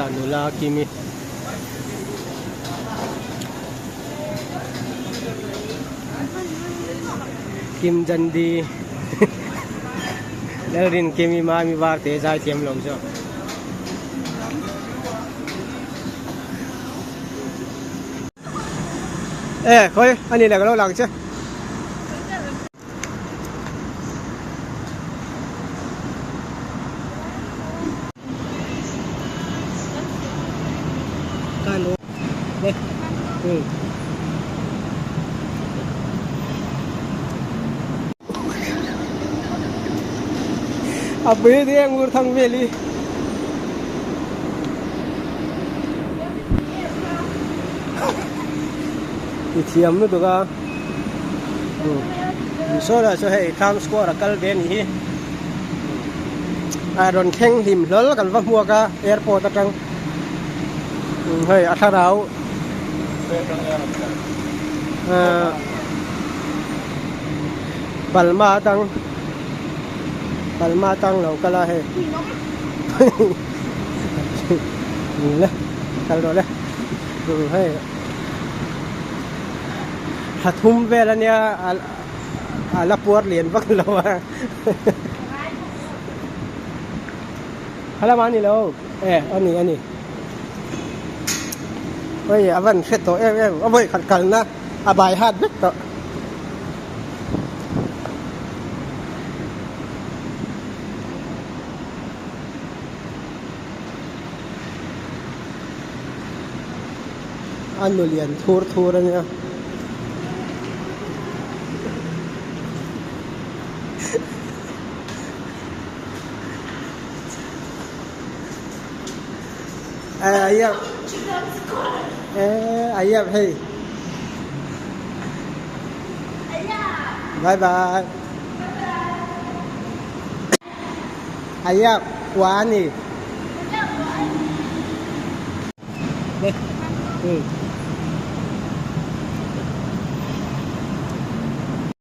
Tah nula Kimi. Kim Jandi Lalrin Kimi Mami Varte zai thiam lo zawk. E khawi ani leh ka lo lang che. A pui te ngur thang veli i thiam lutuk a saw lah saw hei town square a kal ve a nih hi a rawn thleng hlim hlawl kan va hmuak a airport atang hei a thlarau ahh Palma atang Palma atang lo kal a hei le kal rawh le hei. Thla thum vel ania a la puar lian vak lo a khalam a ni lo e ani ani hei a van hre tawh em em a vawi khat kalna a bai hat vek tawh. A nu lian thur thur a nia. Ayam ayam hei bye bye ayam quá nè.